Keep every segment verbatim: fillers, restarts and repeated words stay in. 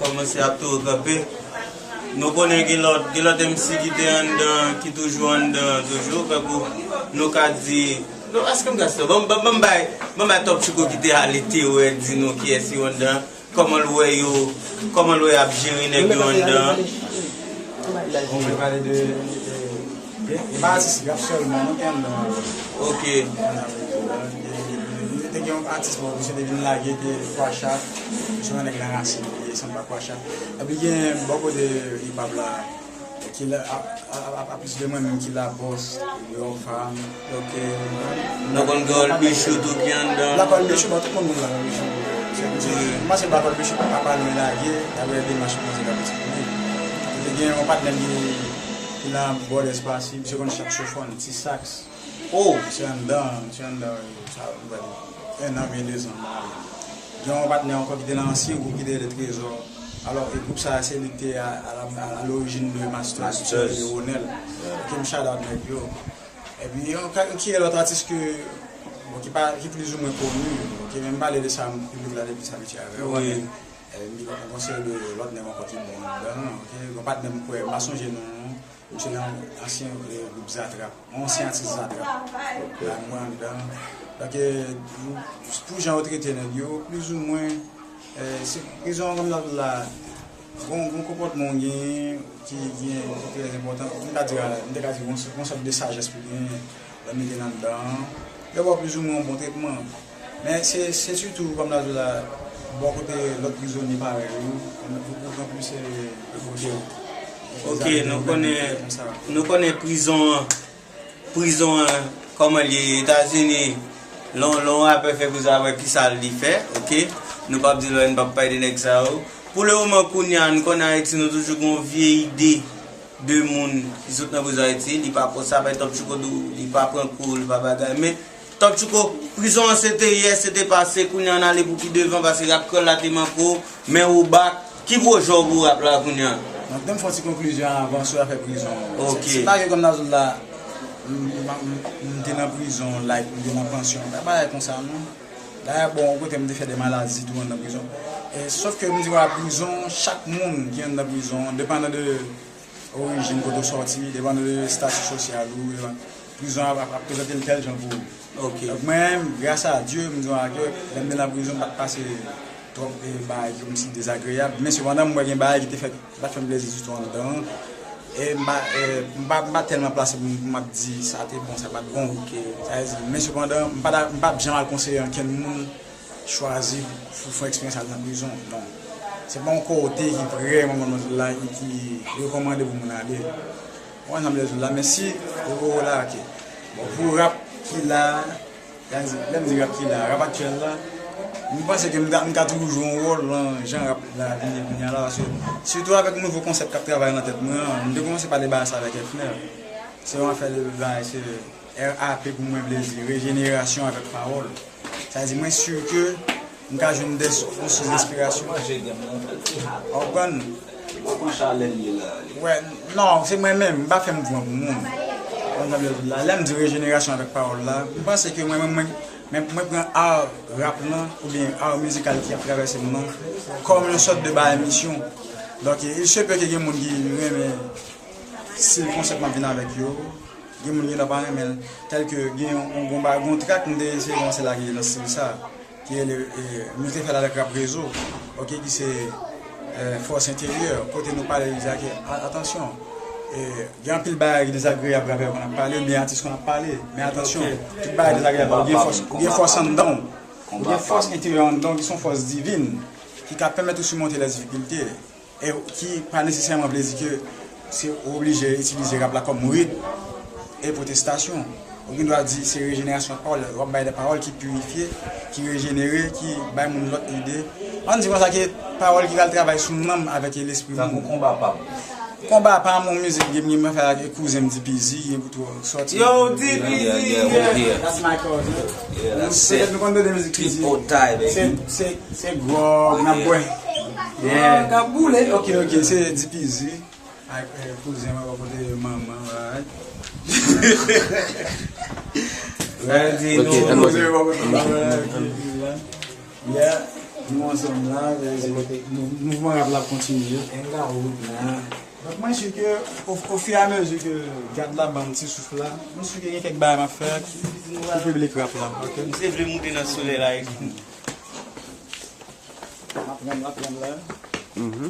Kòmanse ap tou kanpe. Nou konnen gen lòt, gen lòt M C ki te anndan, ki toujou anndan toujou. Tankou nou ka di, nou, èske m ka site? Ban, ban, ban m bay, ban m bay Top Tchouko ki te ale te wè, di nou kiyès yo anndan, kòman l wè yo, kòman l wè y ap jere nèg yo anndan. Bon, mwen pale de, de, de, de pa atis rap sèlman, non, ki anndan. Ok. Te gen yon atis, bon, misye te vin lage, te Kwacha, misye yon nèg nan rasin, li sanble a Kwacha. Epi gen bò kote hip hop la, ki la, a, a, a, a plis de mwen menm ki la bòs, yo fanm. Ok. Nou konn Gòl Bichou tou ki anndan. Lakòl Bichou, bon, tout moun konn Lakòl Bichou. Se, se, m panse Lakòl Bichou pa, pa lwen lage, apre demach mwen se ka piti pou li. Te gen yon patnè m ki, ki nan bò Lèspasi, misye konn saksofòn, ti saks. Oh! Misye anndan, misye anndan, sa, m pa di, en an, byen de zan, m pa konnen. Gen yon patnè ankò ki te nan ansyen gwoup ki te rele Trezò. Alò, e gwoup sa a, se li ki te a, a la, a, a lorijin de Masters, Masters. Ronel. Yeah. Ok, m shout out nèg yo. Epi, yon ka, ki lòt atis ke, bon, ki pa, ki plizoumwen koni, ok, men m pale de sa, piblik la te plis abitye avè yo. Wi. E, m gen yon seri de lòt nèg ankò ki bon anndan, ok, yon patnè m kwè, m pa sonje non, non. Misye nan ansyen, e, gwoup Zatrap, yon ansyen atis Zatrap. Ok. La, mwen anndan. Donk, e, pou, pou jan yo trete nèg yo, plizoumwen, e, se prizon an kòm nan la, gon, gon konpòtman w genyen ki, ki, ki trè enpòtan. M ta di, m te ka di gon, gon sòt de sajès pou genyen lè m mete l anndan an. Yo ba w plizoumwen yon bon tretman. Men se, se sitou, kòm n ap di w la, bò kote lòt prizonye parèy ou, ou, ou pran plis, e, prekosyon. Ok, nou konnen, nou konnen prizon an, prizon an, kòman l ye Etazini, lè yon, lè yon rapè fè prizon, apre kisa li fè, ok? Nou p ap di lè, nou p ap pale de nèg sa yo. Pou le moman, kounye a, nou konnen Ayiti, nou toujou gen yon vye ide de moun ki sot nan prizon Ayiti, li pa konsa, men Top Tchouko di w, li pa pran kou, li pa bagay. Men, Top Tchouko, prizon an se te yè, se te pase, kounye a n ale pou pi devan, paske rap krèl la te manke w, men ou back. Ki pwojè w pou rap la kounye a? Donk, m fè yon ti konklizyon avan sou afè prizon an. Ok. Se, se pa ke kòm nan zòn la, m, m, m, m te nan prizon, like, m te nan pansyon. Pa bagay konsa, non. Dayè, bon, yon kote m te fè de maladi tou anndan prizon. E, sòf ke m di w a prizon, chak moun ki anndan prizon, depandan de orijin kote w sòti, depann de estati sosyal ou, depann, prizon ap, ap, ap prezante l tèl jan pou ou. Ok. Donk, mwen menm, gras a Dye, m di w a ke lè m te nan prizon, m pa t pase twòp, e, bagay kòmsi dezagreyab. Men sepandan, m wè gen bagay ki te fèt, ki pa t fè m plezi ditou anndan an. E m pa, e, m pa, m pa tèlman plase pou m, pou m ap di sa te bon, sa pa t bon. Ok. Sa vle di, men sepandan, m pa ta, m p ap janm al konseye ankenn moun chwazi pou fè eksperyans al nan prizon. Non. Se pa yon kote ki vrèman, kòm nou di la, ki, ki rekòmande pou moun ale. Ou konprann sa m vle di w la, men si ou la, ok. Bon, pou rap ki la, lè m di rap ki la, rap aktyèl la, m panse ke m ka, m ka toujou jwe yon wòl nan jan rap la vin ye kounye a la, paske sitou avèk nouvo konsèp k ap travay nan tèt mwen an, m te kòmanse pale bagay sa avèk Efner. Se yon afè de bagay, se R A P pou mwen vle di rejenerasyon avèk pawòl. Sa vle di mwen si ke m ka jwenn de sou, yon sous enspirasyon. Ou konprann? Wè, non, se mwen menm, m pa fè mouvman pou moun. Ou konprann sa m vle di la? Lè m di rejenerasyon avèk pawòl la, m panse ke mwen menm, mwen, mwen, mwen pran art rap lan, oubyen art mizikal ki ap travèse m nan, kòm yon sòt de bagay misyon. Donk, il se peut que gen moun ki renmen stil konsèp m ap vin avèk yo. Gen moun gen dwa pa renmen l. Tèl ke gen yon, yon, yon, yon trak m te eseye kòmanse lage nan stil sa, ki rele, e, nou te fè l avèk Rap Rezo, ok, ki se, e, fòs enteryè, kote nou pale deja ke, a-, atansyon, e, gen anpil bagay ki dezagreyab rapè yo konn ap pale, oubyen atis konn ap pale, men atansyon, tout bagay dezagreyab, ou gen fòs, ou gen fòs anndan w, ou gen fòs enteryè anndan w ki se yon fòs divin, ki ka pèmèt ou simonte lè difikilte. E ki pa nesesèman vle di ke se ou oblije itilize rap la kòm rit e pwotestasyon. Ou gen dwa di se rejenerasyon ak pawòl, w ap bay de pawòl ki pirifye, ki rejenere, ki bay moun lòt ide. Ann di konsa ke pawòl ki pral travay sou nanm avèk lespri moun. Tankou Konba Pam. Konba Pam, yon mizik gen, gen mwen fè ak kouzen m D P Z, gen pou tou sòti. Yo, D P Z, yeah, yeah, we here. That's my cousin. Yeah, that's it. Petèt nou konn tande mizik ki di, se, se Se gwòg n ap bwè. Yeah. Gwòg ap boule. Ok, ok, se D P Z. Ak, eh, kouzen mwen bò kote manman, right? Kouzen bò kote manman, right? Yeah. Nou ansanm la, nou, mouvman rap la ap kontinye. Donk mwen si ke o, o fur et à mesure ke gad la ban m ti souf la, mwen si ke gen kèk bagay m ap fè pou piblik rap la, ok? M te vle moute nan solèy la. M ap pran, m ap pran la. Mhm.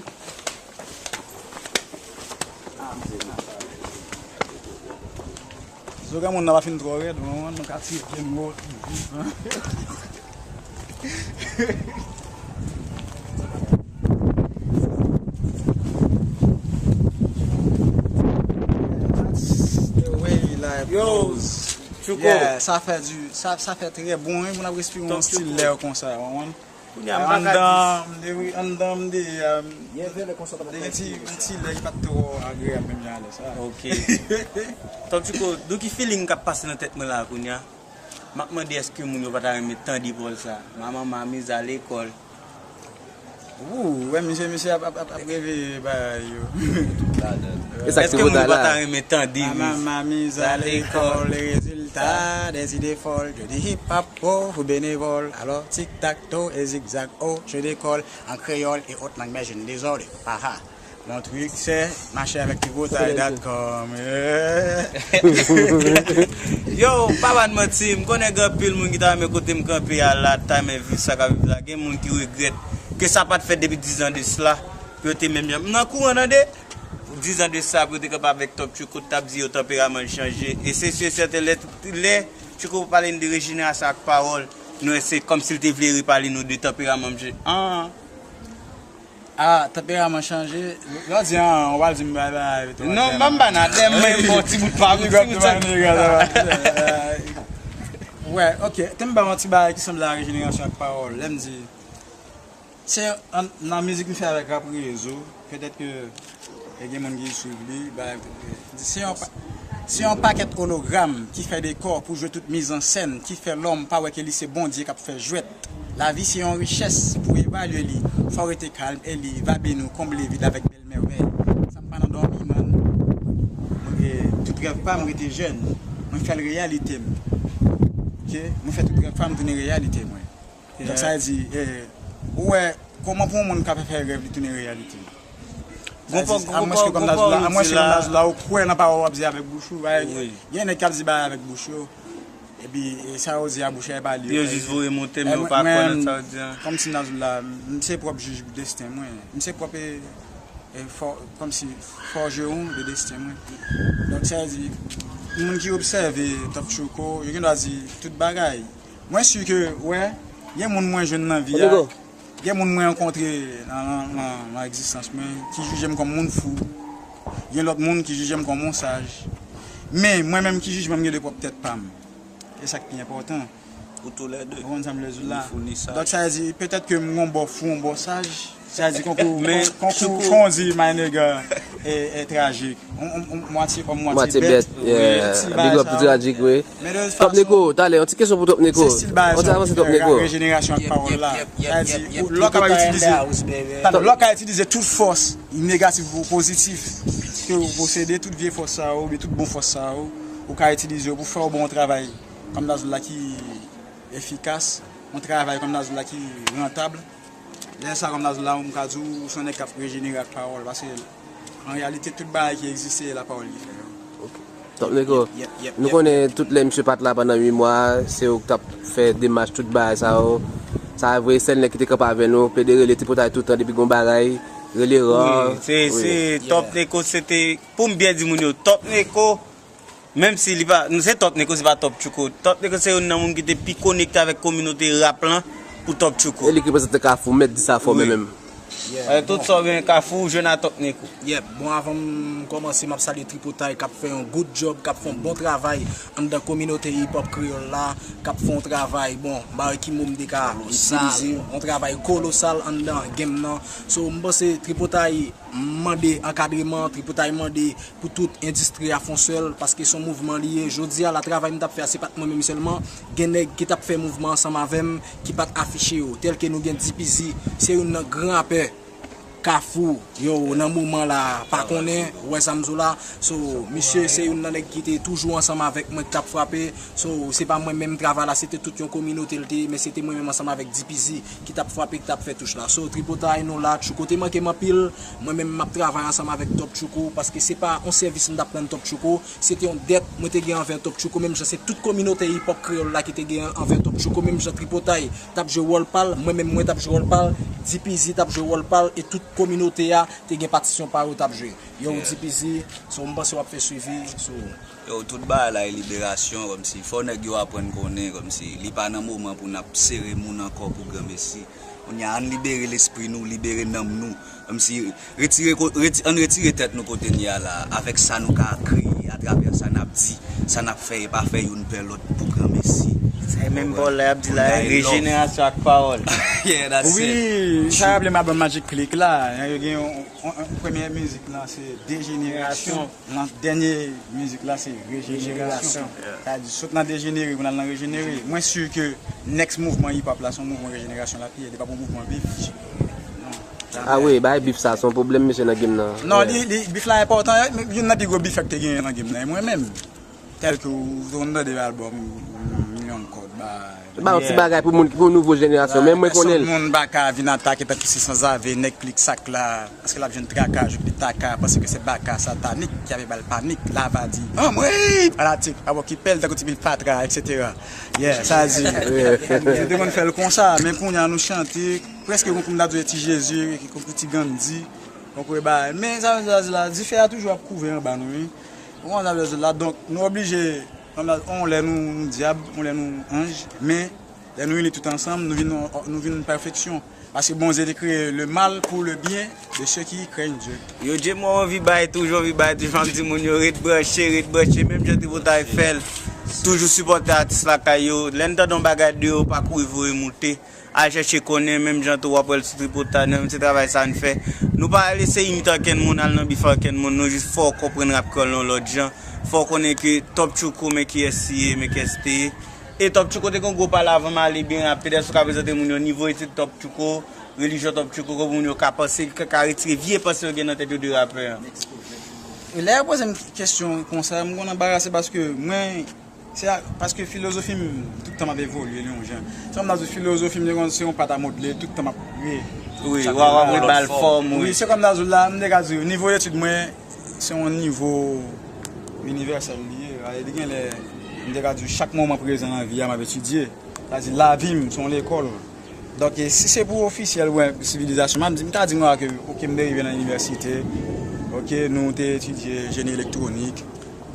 Slogan moun nan pa fin twò rèd, mwen, nou ka tire pye m wo. That's the way life goes. Yo, Tchouko. Yeah, sa fè di, sa, sa fè trè bon, wi, pou n ap respire yon stil lè konsa, w konprann? Kounye a, m pa ka di. Anndan m de, wi, anndan m de, um, de gen ti, yon ti lè ki pa t twò agreyab menm jan alè sa. Ok. Top Tchouko, dou ki feeling k ap pase nan tèt mwen la kounye a? M ap mande èske moun yo pa ta renmen tande pawòl sa? Manman m a mize alekòl. Ou wè misye, misye ap, ap, ap, ap reveye bagay yo. E sa k te voda la. Èske moun yo pa ta renmen tande? Manman m a mize alekòl, les résultats des idées folles, je dis hip hop, oh, vous bénévoles. Alors, tic tac toe et zigzag, oh, je décolle en créole et autres langues, mais je ne désordre pas. Mon truc c'est marcher avec tripotay dot com. Yo, pa ban manti, m konnen gen anpil moun ki ta renmen kote m kanpe a la, ta renmen viv sa k ap viv la. Gen moun ki regrèt ke sa pa t fèt depi dizan de sila, pou yo te menm jan. M nan kouran tande. Dizan de sa, pou yo te kanpe avèk Top Tchouko, t ap di yo tanperaman l chanje. E se si e sèten lè, lè Tchouko pale n de rejenerasyon ak pawòl, nou wè se kòmsi l te vle repale nou de tanperaman misye. An. Ah, tanperaman chanje. Lè w di an, ou pral di m bay bay. Non, m pa m pa nan, lè m menm bon ti bout pa m, ti bout sa. Wè, ok. Te m ba yon ti bagay ki sanble a rejenerasyon ak pawòl. Lè m di, se an, nan mizik m fè avèk Rap Rezo, petèt ke e gen moun ki swiv li, bagay, se yon pa-, se yon pakèt ologram ki fè dekò pou jwe tout mizansèn, ki fè lòm pa wè ke li se Bondye k ap fè jwèt. Lavi se yon richès pou evalye li. Fò w rete kalm e li va beni w, konble vid avèk bèl mèvèy. Sa m pa nan dòmi, man. Mwen, e, tout rèv pa m rete jèn. Mwen fè l reyalite m. Ok? Mwen fè tout rèv pa m tounen reyalite mwen. Donk, sa vle di, e, ou wè, kòman pou yon moun ka fè, fè rèv li tounen reyalite? Sa vle di, amwens ke kòm Nazou la, amwens ke kòm Nazou la, ou kwè nan pawòl w ap di avèk bouch ou, gen nèg k ap di bagay avèk bouch yo. Epi, e, sa yo di a bouch yo, e pa li yo fè. Yo jis voye monte, men yo pa kwè nan sa yo di a. Kòmsi Nazou la, m se pwòp jij desten mwen. M se pwòp, e, e, fò-, kòmsi fòjeron de desten mwen. Donk, sa vle di, moun ki obsève Top Tchouko, yo gen dwa di tout bagay. Mwen si ke, wè, gen moun mwen jwenn nan vi a. Gen moun mwen rankontre nan, nan, nan, nan egzistans mwen ki jije m kòm moun fou. Gen lòt moun ki jije m kòm yon saj. Men, mwen menm ki jijman m gen de pwòp tèt pa m. E sa k pi enpòtan. Ou toulède. Ou konprann sa m vle di w la? Donk, sa vle di, petèt ke m gon bò fou, yon bò saj. Sa vle di, konkou, konkou, kon w di, my nigga, e, e trajik. On, on, on, mwatye òm, mwatye bèt. Big up pou trajik, wi. Top Neko, talè, yon ti kesyon pou Top Neko. Se stil bagay sa ki fè rejenerasyon ak pawòl la. Sa vle di, ou, lè w ka itilize, lè w ka itilize tout fòs negatif ou pozitif ke ou posede, tout vye fòs sa yo, oubyen tout bon fòs sa yo, ou ka itilize yo pou fè yon bon travay, kòm Nazou la, ki efikas, yon travay, kòm Nazou la, ki rantab. Lè sa, kòm Nazou la, m ka di w, ou se yon nèg k ap rejenere ak pawòl, paske an reyalite, tout bagay ki egziste, se lapawòl ki fè yo. Ok. Top Neko, nou konnen tout lè misye pa t la pandan uit mwa, se ou k t ap fè demach tout bagay sa yo. Sa vre, sèl nèg ki te kanpe avè nou, plede rele Tripotay toutan depi gon bagay, rele Rò. Wi, se, se Top Neko, se te, pou m byen di moun yo, Top Neko, menm si li pa, nou se Top Neko, se pa Top Tchouko. Top Neko se youn nan moun ki te pi konekte avèk kominote rap lan pou Top Tchouko. E li ki reprezante Kafou, mèt di sa fò menm menm. Tout sa w gen Kafou, ou jwenn a Top Neko. Yep, bon, avan m kòmanse, m ap salye Tripotay k ap fè yon good job, k ap fè yon bon travay anndan kominote hip hop kreyòl la, k ap fè yon travay, bon, m pa wè ki mo m te ka itilize, yon travay kolosal anndan game nan. So, m panse Tripotay mande ankadreman, Tripotay mande pou tout endistri a fè yon sèl, paske se yon mouvman li ye. Jodi a la, travay m t ap fè a, se pa t mwen menm sèlman. Gen nèg ki t ap fè mouvman ansanm avè m, ki pa t afiche yo. Tèlke nou gen D P Z, se youn nan gran rapè k Kafou, yo, nan moman la, pa konnen, ou wè sa m di w la. So, misye se youn nan nèg ki te toujou ansanm avèk mwen, ki t ap frape. So, se pa mwen menm travay la, se te tout yon kominote l te ye, men se te mwen menm ansanm avèk D P Z ki t ap frape, ki t ap fè touch la. So, Tripotay, nou la, Tchouko te manke m anpil. Mwen menm, m ap travay ansanm avèk Top Tchouko, paske se pa yon sèvis m t ap rann Top Tchouko, se te yon dèt mwen te gen anvè Top Tchouko, menm jan se tout kominote hip hop kreyòl la ki te gen anvè Top Tchouko, menm jan Tripotay t ap jwe wòl pa l, mwen menm mwen t ap jwe wòl pa l, D P Z t ap jwe wòl pa l, e tout kominote a te gen patisyon pa yo t ap jwe. Yo, D P Z, so m panse w ap fè swivi, so. Yo, tout bagay la e liberasyon, kòmsi, fò nèg yo aprann konnen, kòmsi, li pa nan moman pou n ap sere moun ankò pou granmesi. Kounye a, ann libere lespri nou, libere nanm nou. Kòmsi, retire ko-, reti-, ann retire tèt nou kote n ye a la, avèk sa nou ka kreye atravè sa n ap di, sa n ap fè e pa fè youn pè lòt pou granmesi. Sa e menm pawòl la y ap di la, rejenerasyon ak pawòl. Yeah, that's it. Wi, sa raple m album Magic Click la, yo gen yon, yon, yon premyè mizik lan se Dejenerasyon. Nan dènye mizik la se Rejenerasyon. Sa vle di sot nan dejenere pou n al nan rejenere. Mwen si ke next mouvman hip hop la se yon mouvman rejenerasyon l ap ye, li p ap yon mouvman bif. Ah wi, bay bif sa se yon pwoblèm mesye nan game nan. Non, li, li, bif la enpòtan, youn nan pi gwo bif ki te genyen nan game nan e mwen menm. Tèlke ou, ou tande albòm Milyon Kòd, ba, Ba yon ti bagay pou moun ki pou nouvo jenerasyon, men mwen konnen l. Pèsonn moun pa ka vin atake tankou se sanzave, nèg klik sak la, paske l ap jwenn traka, jouk li taka, panse ke se baka satanik ki ap ba l panik, lava di, anmwey, fanatik ap okipe l tankou ti bil fatra, et cetera. Yeah, sa di, yo te konn fè l konsa, men kounye a nou chante, prèske konkou m ta di ti Jezi, konkou ti Gandhi, konkou e bagay. Men sa vle di la, dife a toujou ap kouve anba nou, wi. Ou konn sa vle di la, donk, nou oblije, on lè nou, nou dyab, on lè nou anj, men, lè nou ini tout ansanm, nou vin, nou vin pèfeksyon. Paske Bondye te kreye le mal pour le bien de ceux qui craignent Dieu. Yo, Djemo anvi bay toujou, anvi bay toujou, anvi di moun yo ret branche, ret branche, menm jan Tripotay fè l. Toujou sipòte atis lakay yo. Lè n tande yon bagay deyò, pa kouri voye moute. Al chèche konnen, menm jan tou w ap wè l sou Tripotay, nou menm se travay sa n fè. Nou pa al eseye imite okenn moun, al nan bif a okenn moun, nou jis fè w konprann rap kreyòl yon lòt jan. Fè w konnen ke Top Tchouko, men kiyès li ye, men kiyès li te ye. E Top Tchouko te gen yon gwo pale avan m ale byen rapid. Èske w ka prezante moun yo nivo etid Top Tchouko, relijyon Top Tchouko, ke moun yo ka panse, ka, ka retire vye panse yo gen nan tèt yo de rapè a? Lè yo poze m kesyon konsa, m konn anbarase paske mwen, se a, paske filozofi m tout tan m ap evolye li yon jan. Se kòm nan filozofi m se yon, se yon pat a modle, tout tan m ap re. Wi, w ap, w ap rebal fòm, wi. Wi, se kòm nan la, m te ka di, nivo etid mwen, se yon nivo inivèsèl li ye. Li gen lè, m te ka di, chak moman prezan nan vi a, m ap etidye. Sa di, lavi m, se yon lekòl. Donk, e, si se pou ofisyèl, wè, sivilizasyon, m ap di, m ka di, mwen, ke, oke, m te rive nan inivèsite, oke, nou te etidye jeni elektwonik.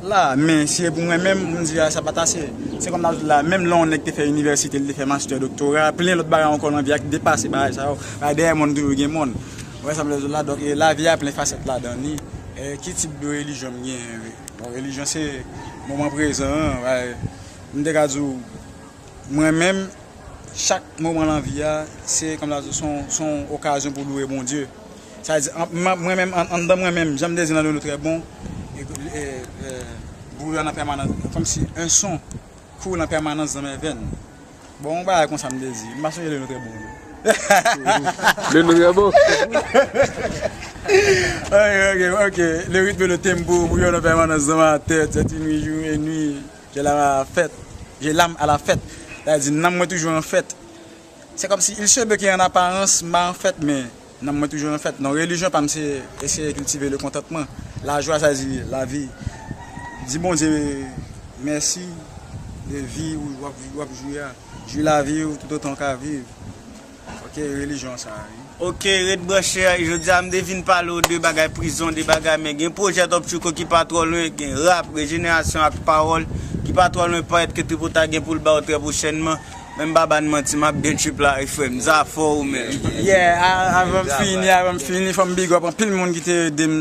La, men, si e pou mwen menm, m di, a, sa pa t ase. Se kòm nan la, menm lè yon nèg te fè inivèsite, li te fè mastè, doktora, plen lòt bagay ankò nan vi a ki depase bagay sa yo. Bagay dèyè mòn toujou gen mòn. Ou wè sa m vle di la, donk, e, lavi a plen fasèt ladan li. E, ki tip de relijyon m genyen? Bon, relijyon se moman prezan an, bagay, m te ka di w, mwen menm, chak moman nan vi a, se kòm sa di, se yon, se yon okazyon pou louwe Bondye. Sa vle di, an, mwen, mwen menm, an, anndan mwen menm, jan m te di nan Leno Trè Bon, e, e, e, bouyon nan pèmanans, kòmsi yon son koule an pèmanans nan men vèn. Bon, yon bagay konsa m te di, m pa sonje Leno Trè Bon, non. Leno Trè Bon. Ok, ok, ok. Le rythme, le tempo, bouyon nan pèmanans nan ma tête, c'est une nuit, jour et nuit. J'ai l'âme à la fête. J'ai l'âme à la fête. Sa vle di, nanm mwen toujou an fèt. Se kòmsi, il se peut que en apparence, m pa an fèt, men nanm mwen toujou an fèt. Non, relijyon pa m, se eseye kiltive le kontantman. Lajwa, sa vle di lavi. Di Bondye mèsi de vi ou w ap, w ap jwi a. Jwi lavi w toutotan w ka viv. Ok, relijyon sa a, wi. Ok, ret branche, jodi a m te vin pale w de bagay prizon, de bagay, men gen pwojè Top Tchouko ki pa twò lwen, gen rap, rejenerasyon ak pawòl ki pa twò lwen, parèt ke Tripotay gen pou l ba w trè pwochènman. Men m pa ba n manti, m ap gen trip la, wi, frè m. Zafè w menm. Yeah, a-, avan m fini, avan m fini, fò m big up anpil moun ki te ede m.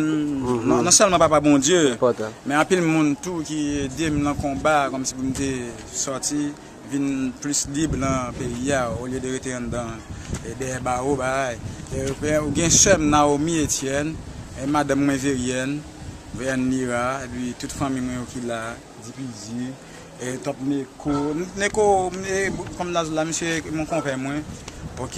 Non, non sèlman Papa Bondye, men anpil moun tou ki ede m nan konba, kòmsi pou m te sòti, vin plis lib nan peyi a, olye de rete anndan, e, dèyè bawo, bagay. E, ou gen, ou gen sè m Naomi Etienne, e, madanm mwen Verienne, Verienne Nira, epi tout fanmi mwen yo ki la, D P Z, e, Top Neko. Neko, e, kòm n a di la, misye mon konpè mwen, ok,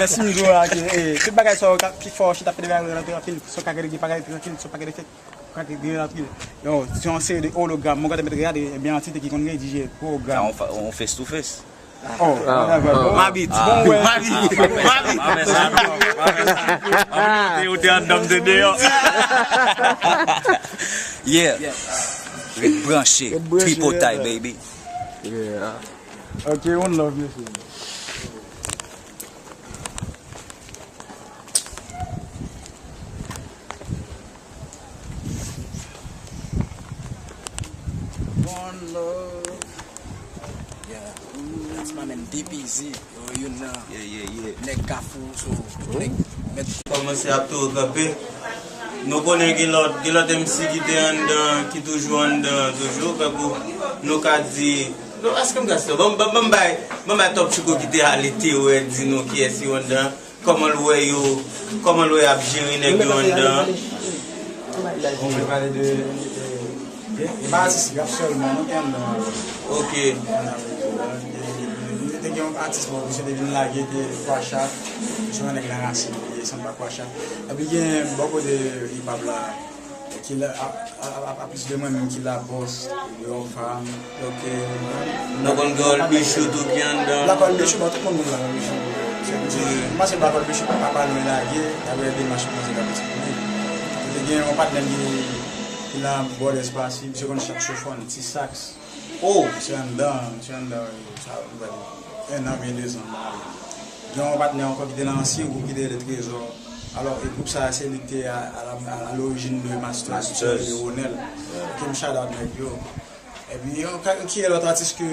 Mèsi, m di w la ke, eh, tout bagay sa yo ka, pi fò chita fè de bagay yo rantre anpil, sa w ka rele gen bagay trankil, sa w pa rele fèt, ka gen rantre. Yo, se yon seri de ologram, mwen kontan mèt gade, ebyen, antite ki konn redije pwogram. Sa yon fa- yon face to face. Oh, whatever, bro. Mabit. Bon, wè. Mabit. Mabit. Ou te anndan, m te deyò. Yeah. Ret branche. Ret branche, tripotay, yeah, baby. Yeah. Ok, one love, mesye. One love. Yeah. That's my man D P Z. Yo, youn nan, yeah, yeah, yeah, nèg Kafou, so, nèg mèt. Kòmanse ap tou kanpe. Nou konnen gen lòt, gen lòt M C ki te anndan, ki toujou anndan, toujou, tankou nou ka di, non, èske m ka se, ban, ban, ban m bay, ban m bay Top Chico ki te ale te wè, di nou kiyès yo anndan. Kòman l wè yo, kòman l wè y ap jere nèg yo anndan an? Bon, mwen pale de, de, de, de, de atis rap sèlman, non, ki anndan an. Ok. Te gen yon atis, bon, misye te vin lage, te Kwacha, se yon nèg nan Rasin, li sanble ak Kwacha. Epi gen bò kote hip hop la, ki la, a, a, a, a plis de mwen menm ki la bòs, yo fanm. Ok. Nou konn gen Olbichou tou ki anndan. Lakòl Bichou, bon, tout moun konn Lakòl Bichou. Se, se, m panse Lakòl Bichou pa, pa lwen lage, apre demach kòmanse ka piti pou li. Te gen yon patnè m ki, ki la bò Lès Pasi, misye konn saksofòn, ti saks. Oh! Misye anndan, misye anndan, sa, m pa di, en an, byen de zan, m pa ale. Gen yon patnè ankò ki te nan ansyen gwoup ki te rele Trezò. Alò, e gwoup sa a, se li ki te a, a, a, a lorijin de Masters, Masters, de Ronel. Yeah. Ok, m shout out nèg yo. Epi, yon ka- ki lòt atis ke,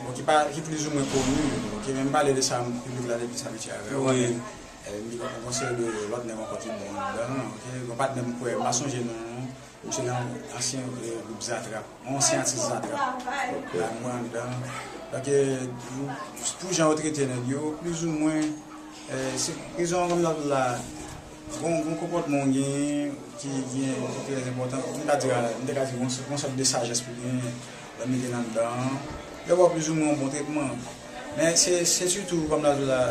bon, ki pa, ki plizoumwen koni, ok, men m pale de sa, piblik la te plis abitye avè yo, wi, men, eh, m gen yon seri de lòt nèg ankò ki bon anndan, ok, yon patnè m kwè, m pa sonje non, non. Misye nan ansyen, eh, gwoup Zatrap, yon ansyen atis Zatrap. Ok. La, mwen anndan. Donk, eh, pou jan yo trete nèg yo, plizoumwen, eh, se prizon an kòm nan la, bon, bon konpòtman w genyen, ki, ki, ki trè enpòtan. M ta di, m te ka di, yon, yon sòt de sajès pou genyen, lè m mete nan anndan an. Yo ba w plizoumwen yon bon tretman. Men se, se sitou, kòm n ap di la,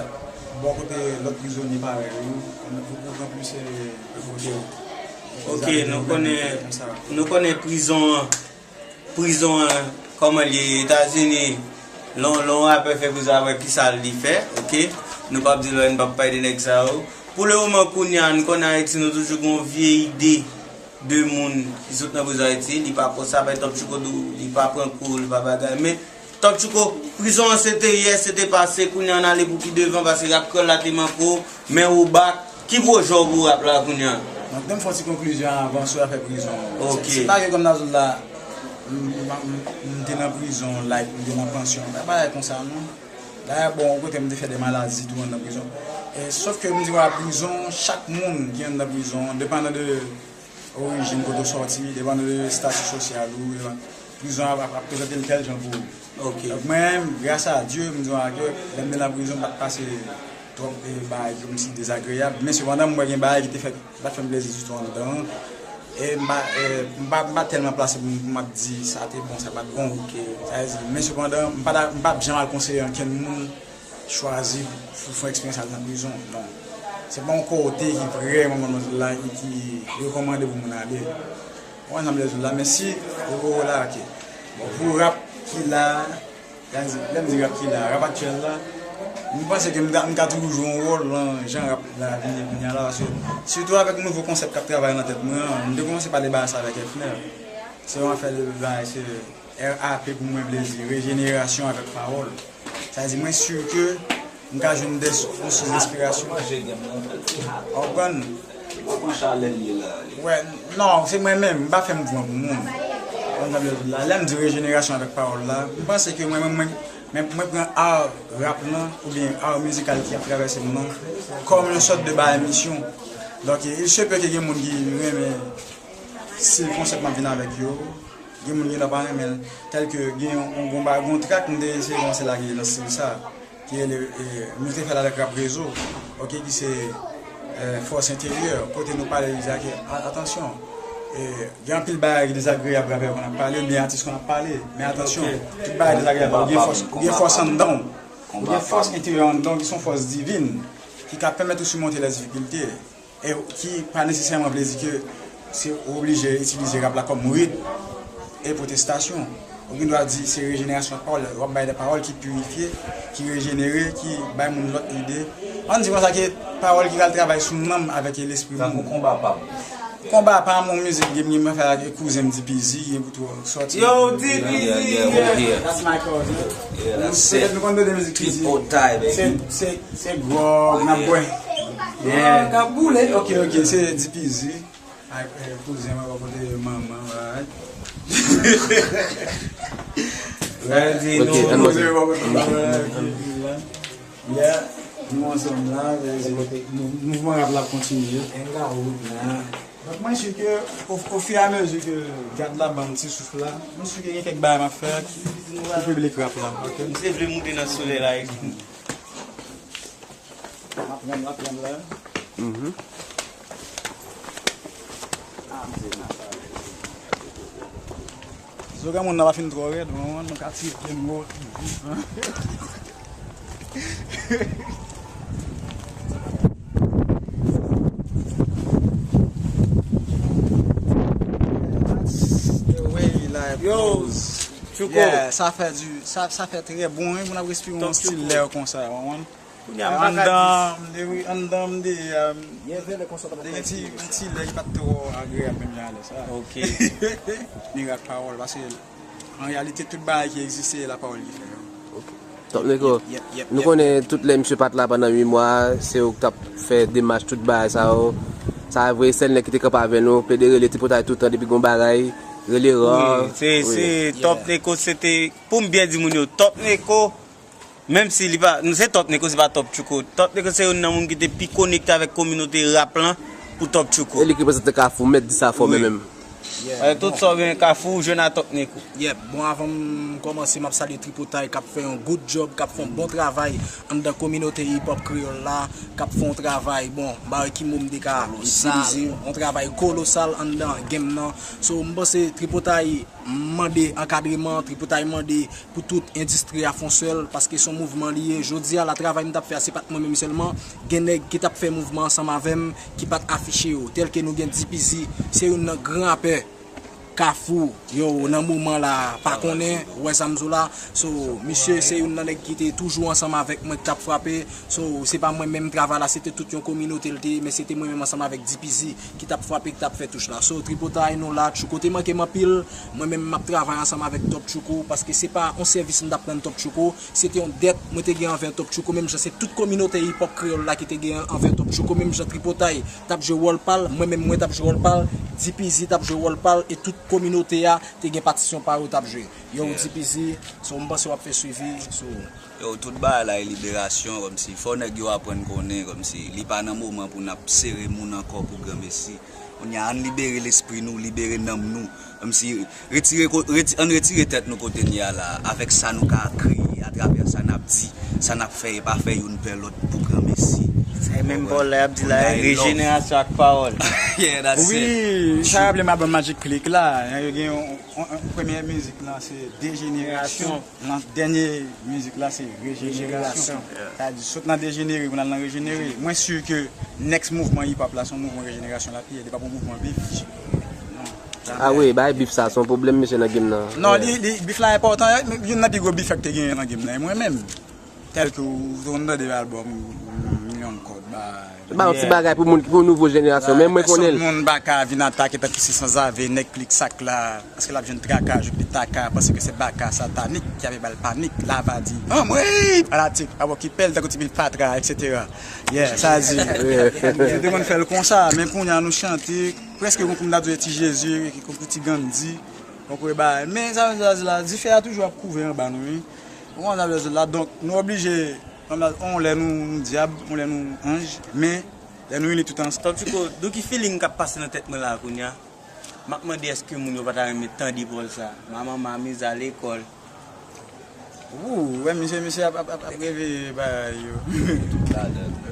bò kote lòt prizonye parèy ou, ou, ou pran plis, e, e kote ou. Ok, nou konnen, nou konnen prizon an, prizon an, kòman l ye Etazini, lè yon, lè yon rapè fè prizon, apre kisa li fè, ok? Nou p ap di lòt, nou p ap pale de nèg sa yo. Pou le moman, kounye a, nou konnen Ayiti, nou toujou gen yon vye ide de moun ki sot nan prizon Ayiti, li pa konsa, pa egzanp, Top Chico di w, li pa pran kou, li pa bagay. Men, Top Chico, prizon an se te yè, se te pase, kounye a n ale pou pi devan, paske rap kreyòl la te manke w, men ou back. Ki pwojè w pou rap la kounye a? Mwen, m fè yon ti konklizyon avan sou afè prizon an. Ok. Se, se pa ke kòm n ap di la, m, m, m, m te nan prizon, like, m te nan pansyon. Pa bagay konsa, non. Dayè, bon, yon kote m te fè de maladi tou anndan prizon. E, sòf ke m di w a prizon, chak moun ki anndan prizon, depandan de orijin kote w sòti, depandan de estati sosyal ou, depandan, prizon ap, ap, ap prezante l tèl jan pou ou. Ok. Donk, mwen menm, gras a Dye, m di w a ke lè m te nan prizon, m pa t pase twòp, e, bagay kòmsi dezagreyab, men sepandan, m wè gen bagay ki te fèt, ki pa t fè m plezi ditou anndan an. E m pa, e, m pa, m pa tèlman plase pou m, pou m ap di sa te bon, sa pa t bon, ke, sa vle di, men sepandan, m pa ta, m p ap janm al konseye ankenn moun chwazi pou fè eksperyans al nan prizon, non. Se pa yon kote ki vrèman bon nan zòn la e ki rekòmande pou moun ale. Ou konprann sa m vle di w la, men si, o, o, la, ok. Bon, pou rap ki la, lè m di, lè m di rap ki la, rap aktyèl la, m panse ke m ka, m ka toujou jwe yon wòl nan jan rap la vini kounye a la, paske sitou avèk nouvo konsèp k ap travay nan tèt mwen an, m te kòmanse pale bagay sa avèk Efner. Se yon afè de bagay, se R A P pou mwen vle di rejenerasyon avèk pawòl. Sa vle di mwen si ke m ka jwenn de sou, yon sous enspirasyon. Ou konprann? Wè, non, se mwen menm, m pa fè mouvman pou moun. Konn sa m vle di w la, lè m di rejenerasyon avèk pawòl la, m panse ke mwen menm, mwen, mwen, mwen pran art rap lan, oubyen art mizikal ki ap travèse m nan, kòm yon sòt de bagay misyon. Donk, il se peut que gen moun ki renmen stil konsèp m ap vin avèk yo, gen moun ki pa renmen l, tèlke gen yon, yon, yon, yon track m te eseye kòmanse lage nan stil sa. Ki rele, e, nou te fè l avèk Rap Rezo, ok, ki se, e, fòs enteryè, kote nou pale deja ke, a-, atansyon, e, gen anpil bagay ki dezagreyab rapè konn ap pale, oubyen atis konn ap pale, men atansyon, tout bagay dezagreyab, ou gen fòs, ou gen fòs anndan w, ou gen fòs enteryè anndan w ki se yon fòs divin, ki ka pèmèt ou simonte lè difikilte. E ki pa nesesèman vle di ke se ou oblije itilize rap la kòm rit e pwotestasyon. Ou gen dwa di se rejenerasyon ak pawòl, w ap bay de pawòl ki pirifye, ki rejenere, ki bay moun lòt ide. Ann di konsa ke pawòl ki pral travay sou nanm avèk lespri moun. Tankou konba pa m. Konba pa m, yon mizik gen, gen mwen fè ak kouzen m D P Z, gen pou tou sòti. Yo, D P Z, yeah, yeah, yeah, we here. That's my cousin. Yeah, that's it. Petèt nou konn tande mizik ki di, tripotay, baby. Se, se Se gwòg n ap bwè. Yeah. K ap boule. Ok, ok, se D P Z. Ak, eh, kouzen mwen bò kote manman, right? Right, ok, nou, ann monte. Kouzen mwen bò kote manman, right? Yeah, nou ansanm la, mou-, mouvman rap la ap kontinye. Donk, mwen si ke, o, o fur et à mesure ke gad la ban m ti souf la, mwen si ke gen kèk bagay m ap fè ki, pou piblik rap la, ok? M te vle moute nan solèy la, e M ap pran, m ap pran la. Mhm. Slogan moun nan pa fin twò rèd, mwen, mwen, nou ka tire pye m wo. That's the way life goes. Yo, Tchouko. Yeah, sa fè di, sa, sa fè trè bon, wi, pou n ap respire yon stil lè konsa, w konprann? Kounye a, m pa ka di. Anndan, m te, wi, anndan, m te, um, gen ti, gen ti lè ki pa t twò agreyab menm jan lè sa. Ok. Mirak pawòl, paske an reyalite, tout bagay ki egziste, se lapawòl ki fè yo. Ok. Top Neko, yep, yep, nou konnen tout lè misye pa t la pandan uit mwa, se ou k t ap fè demach tout bagay sa yo. Sa vre, sèl nèg ki te kanpe avè nou, plede rele Tripotay toutan depi gon bagay, rele Ran. Wi, se, se Top Neko, se te, pou m byen di moun yo, Top Neko, Menm si li pa, se Top Neko, se pa Top Tchouko. Top Neko se youn nan moun ki te pi konekte avèk kominote rap lan pou Top Tchouko. E li ki reprezante Kafou, mèt di sa fò menm. Wi. Yeah, tout sa w gen Kafou, ou jwenn a Top Neko. Yep, bon, avan m kòmanse, m ap salye Tripotay k ap fè yon good job, k ap fè yon bon travay anndan kominote hip hop kreyòl la, k ap fè yon travay, bon, m pa wè ki mo m te ka itilize, yon travay kolosal anndan game nan. So, m panse Tripotay mande ankadreman, Tripotay mande pou tout endistri a fè yon sèl, paske se yon mouvman li ye. Jodi a la, travay m t ap fè a, se pa t mwen menm sèlman. Gen nèg ki t ap fè mouvman ansanm avè m, ki pa t afiche yo. Tèlke nou gen D P Z, se youn nan gran rapè Kafou, yo, nan moman la, pa konnen, ou wè sa m di w la. So, misye se youn nan nèg ki te toujou ansanm avèk mwen, k t ap frape. So, se pa mwen menm, travay la, se te tout yon kominote l te ye, men se te mwen menm ansanm avèk D P Z ki t ap frape, ki t ap fè touch la. So, Tripotay, nou la, Tchouko te manke m anpil. Mwen menm, m ap travay ansanm avèk Top Tchouko, paske se pa yon sèvis m t ap rann Top Tchouko, se te yon dèt mwen te gen anvè Top Tchouko, menm jan se tout kominote hip hop kreyòl la ki te gen anvè Top Tchouko, menm jan Tripotay t ap jwe wòl pa l, mwen menm mwen t ap jwe wòl pa l, D P Z t ap jwe wòl pa l, e tout kominote a te gen patisyon pa yo t ap jwe. Yo, yeah. D P Z, so m panse w ap fè swivi, so. Yo, tout bagay la e liberasyon, kòmsi, fò nèg yo aprann konnen, kòmsi, li pa nan moman pou n ap sere moun ankò pou granmesi. Kounye a, ann libere lespri nou, libere nanm nou, kòmsi, retire ko-, reti-, ann retire tèt nou kote n ye a la, avèk sa nou ka kreye, atravè sa n ap di, sa n ap fè e pa fè youn pè lòt pou granmesi. E menm pawòl la y ap di la, rejenerasyon ak pawòl. Wi, sa raple m album Magic Click la. Yo gen yon, yon, yon premye mizik lan se dejenerasyon. Nan dènye mizik la se rejenerasyon. Sa di sot nan dejenere pou n al nan rejenere. Mwen si ke next mouvman hip hop la se yon mouvman rejenerasyon l ap ye, li p ap yon mouvman bif. Ah wi, bay bif sa se yon pwoblèm mesye nan game nan. Non, li, li bif la enpòtan, youn nan pi gwo bif k te genyen nan game nan e mwen menm. Tèlke ou konn tande albòm Milyon Kòd bay. Ba yon ti bagay pou moun, pou nouvo jenerasyon. Men mwen konnen l. Pèsonn moun pa ka vin atake tankou se sanzave, nèg klik sak la, paske l ap jwenn traka, jouk li taka, panse ke se baka satanik ki ap ba l panik, la va di anmwey, fanatik ap okipe l tankou ti bil fatra, etsetera. Yeah, sa di, yo te konn fè l konsa, men kounye a nou chante, prèske konkou m ta di ti Jezi, konkou ti Gandhi, konkou e bagay. Men sa vle di la, dife a toujou ap kouve anba nou, wi. Ou konn sa vle di la, donk nou oblije, yon lè nou, nou dyab, yon lè nou anj, men lè nou ini tout ansanm. Top Tchouko, do ki feeling k ap pase nan tèt mwen la kounye a? M ap mande èske moun yo pa ta renmen tande pawòl sa? Manman m a mize a lekòl. Wou, wè misye, misye ap, ap, ap, ap reveye bagay yo.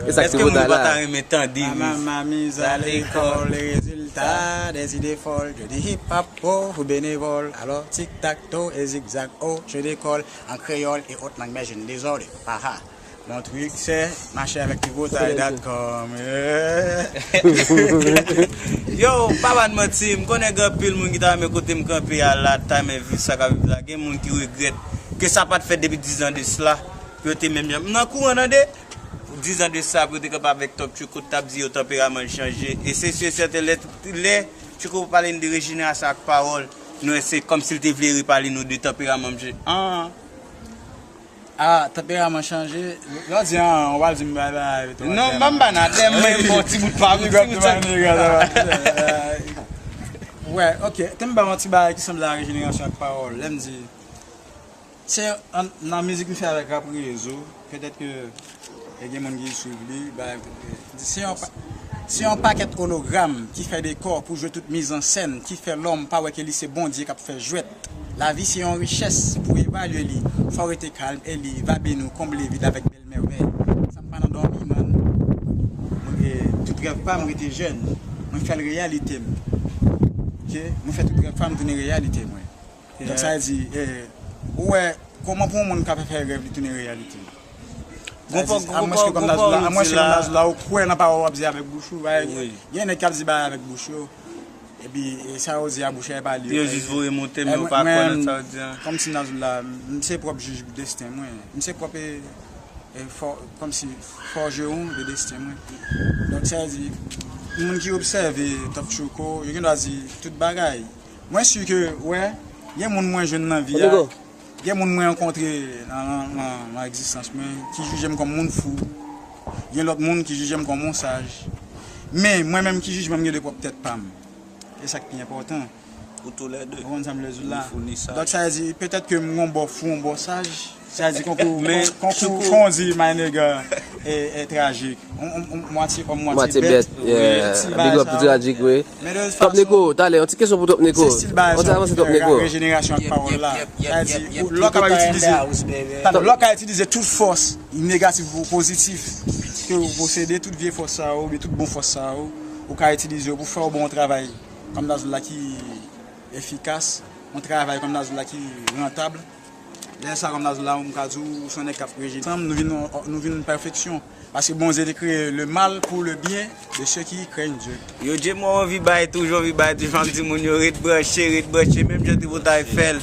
E sa k sou vòt la. Èske moun yo pa ta renmen tande? Manman m a mize a lekòl, les résultats des idées folles, je dis hip hop, oh, bénévole. Alors, tic tac toe et zigzag, oh, je décolle. En créole et autres langues, mais je ne désordre pas. Mon truc c'est marcher avec tripotay dot com. Yo, pa ban manti, m konnen gen anpil moun ki ta renmen kote m kanpe a la, ta renmen viv sa k ap viv la. Gen moun ki regrèt ke sa pa t fèt depi dizan de sila, pou yo te menm jan. M nan kouran tande. Dizan de sa, pou yo te kanpe avèk Top Tchouko, t ap di yo tanperaman l chanje. E se si e sèten lè, lè Tchouko pale n de rejenerasyon ak pawòl, nou wè se kòmsi l te vle repale nou de tanperaman m chanje. An. Ah, tanperaman chanje. Lè w di an, ou pral di m bay bay. Non, ban m banadè, m menm bon ti bout pa m, ti bout sa. Wè, ok. Te m ba yon ti bagay ki sanble a rejenerasyon ak pawòl. Lè m di, se nan mizik m fè avèk Rap Rezo, petèt ke e gen moun ki swiv li, bagay, se yon, se yon pakèt ologram ki fè dekò pou jwe tout mizansèn, ki fè lòm pa wè ke li se Bondye k ap fè jwèt. Lavi se yon richès, pou evalye li, fò w rete kalm e li va beni w, konble vid avèk bèl mèvèy. Sa m pa nan dòmi, man. Mwen, e, tout rèv pa m rete jèn. Mwen fè l reyalite m. Ok? Mwen fè tout rèv pa m tounen reyalite mwen. Donk sa vle di, e, ou wè, kòman pou yon moun ka fè, fè rèv li tounen reyalite? Sa vle di, amwens ke kòm Nazou la, amwens ke kòm Nazou la, ou kwè nan pawòl w ap di avèk bouch ou, gen nèg k ap di bagay avèk bouch yo. Epi, e sa yo di a bouch yo, e pa li yo. Yo jis voye monte, men yo pa kwè nan sa yo di a. Kòmsi Nazou la, m se pwòp jij desten mwen. M se pwòp, e, e, fò, kòmsi fòjeron de desten mwen. Donk, sa vle di, moun ki obsève Top Tchouko, yo gen dwa di tout bagay. Mwen si ke, wè, gen moun mwen jwenn nan vi a. Gen moun mwen rankontre nan, nan, nan, nan egzistans mwen ki jije m kòm moun fou. Gen lòt moun ki jije m kòm yon saj. Men, mwen menm ki jijman m gen de pwòp tèt pa m. E sa k pi enpòtan. Ou toulède. Ou konprann sa m vle di w la? Donk, sa vle di, petèt ke m gen yon bò fou, yon bò saj. Sa vle di, konkou, konkou, kon w di, my nigga, e, e trajik. Yon, yon, yon mwatye òm, mwatye bèt. Ti bagay sa yo. Big up pou trajik, wi. Men de tout fason, Top Nico, talè, yon ti kesyon pou Top Nico. Se stil bagay sa yo ki fè rejenerasyon ak pawòl la. Sa vle di, lè w kapab itilize, lè w ka itilize tout fòs, negatif ou pozitif, ke w posede, tout vye fòs sa yo, oubyen tout bon fòs sa yo, ou ka itilize yo pou fè w bon yon travay, kòm Nazou la, ki efikas, yon travay, kòm Nazou la, ki rantab. Lè sa, kòm Nazou la, m ka di w, ou se yon nèg k ap rejenerasyon. Nou vin, nou vin pèfeksyon. Paske Bondye te kreye le mal pour le bien de ceux qui craignent Dieu. Yo, Djemo anvi bay toujou, anvi bay toujou. M ap di moun yo, ret branche, ret branche. Menm jan Tripotay fè l,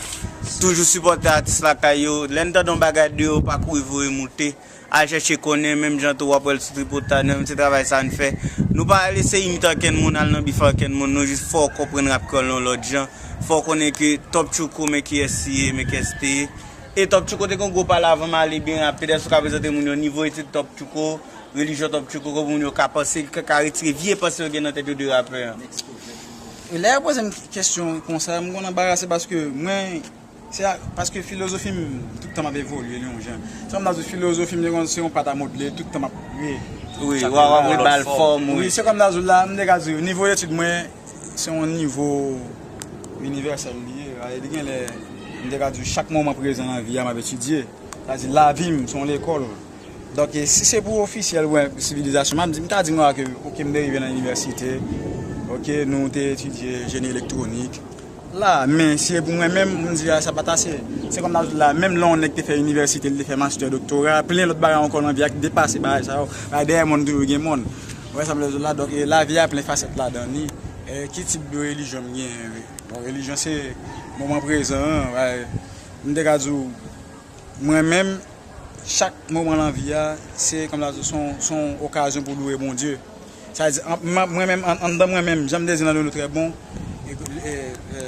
toujou sipòte atis lakay yo. Lè n tande yon bagay deyò, pa kouri voye moute. Al chèche konnen, menm jan tou w ap wè l sou Tripotay, nou menm se travay sa n fè. Nou pa al eseye imite okenn moun, al nan bif a okenn moun. Nou jis fè w konprann rap kreyòl yon lòt jan. Fè w konnen ke Top Tchouko, men kiyès li ye, men kiyès li te ye. E Top Tchouko te gen yon gwo pale avan m ale byen rapid. Èske w ka prezante moun yo nivo etid Top Tchouko, relijyon Top Tchouko, kòman moun yo ka panse, ka, ka retire vye panse yo gen nan tèt yo de rapè a? E lè yo poze m kesyon konsa, m konn anbarase paske mwen, se a, paske filozofi m tout tan m ap evolye li yon jan. Se kòm Nazou, filozofi m se yon, se yon pat a modle, tout tan m ap re. Wi, w ap, w ap re ba l fòm, wi. Wi, se kòm Nazou la, m te ka di w, nivo etid mwen, se yon nivo inivèsèl li ye. Li gen lè, m te ka di w, chak moman prezan nan vi a, m ap etidye. Sa di, lavi m, se yon lekòl. Donk, e, si se pou ofisyèl, wè, sivilizasyon, m ap di, m ta di mwen ke, oke, m te rive nan inivèsite, oke, nou te etidye jeni elektwonik. La, men si e pou mwen menm, m di a, sa pa t ase. Se kòm nan la, menm lè yon nèg te fè inivèsite, li te fè mastè, doktora, plen lòt bagay ankò nan vi a ki depase bagay sa yo. Bagay dèyè mòn toujou gen mòn. Ou wè sa m vle di la? Donk, e, lavi a plen fasèt ladan li. E, ki tip de relijyon m gen? Bon, relijyon se moman prezan an, wè. M te ka di w, mwen menm, chak moman nan vi a, se kòm sa, se yon, se yon okazyon pou louwe Bondye. Sa vle di, an, mwen, mwen menm, an, anndan mwen menm, jan m te di nan Delo Trè Bon, e, e, e,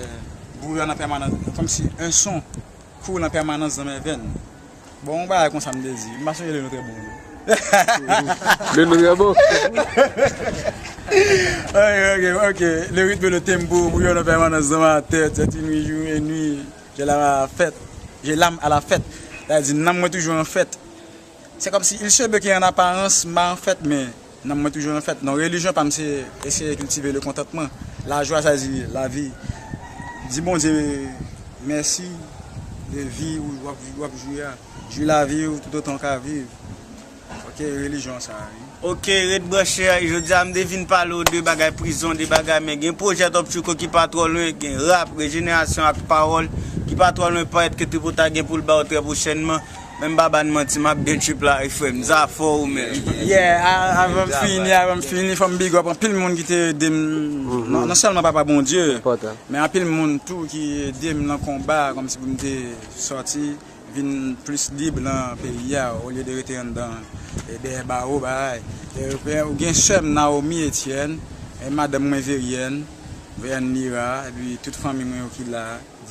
bouyon an pèmanans, kòmsi yon son koule an pèmanans nan men venn. Bon, yon bagay konsa m te di. M pa sonje Delo Trè Bon, non. Delo Trè Bon. Ok, ok, ok. Le rythme, le tempo, bouyon an pèmanans nan ma tèt, c'est une nuit, jour et nuit. J'ai l'âme à la fête. J'ai l'âme à la fête. Sa vle di, nanm mwen toujou an fèt. Se kòmsi, il se peut que en apparence, m pa an fèt, men nanm mwen toujou an fèt. Non, relijyon pa m, se eseye kiltive le kontantman. Lajwa, sa vle di lavi. Di Bondye mèsi de vi ou w ap, w ap jwi a. Jwi lavi ou toutotan w ka viv. Ok, relijyon sa, wi. Ok, ret branche. Jodi a, m te vin pale w de bagay prizon, de bagay, men gen pwojè Top Chuko ki pa twò lwen, gen rap, rejenerasyon ak pawòl ki pa twò lwen, parèt ke Tripota gen pou l ba w trè pwochènman. Men m pa ba n manti, m ap gen trip la avèk frè m. Zafò ou menm. Yeah, a-, avan m fini, avan m fini, fò m big up anpil moun ki te ede m, non, non sèlman Papa Bondye, men anpil moun tou ki ede m nan konba, kòmsi pou m te sòti, vin plis lib nan peyi a, olye de rete anndan, e, dèyè bawo, bagay. E, ou gen, ou gen sè m Naomi Etienne, e, madanm mwen Verienne, Verienne Lira, epi tout fanmi mwen yo ki la.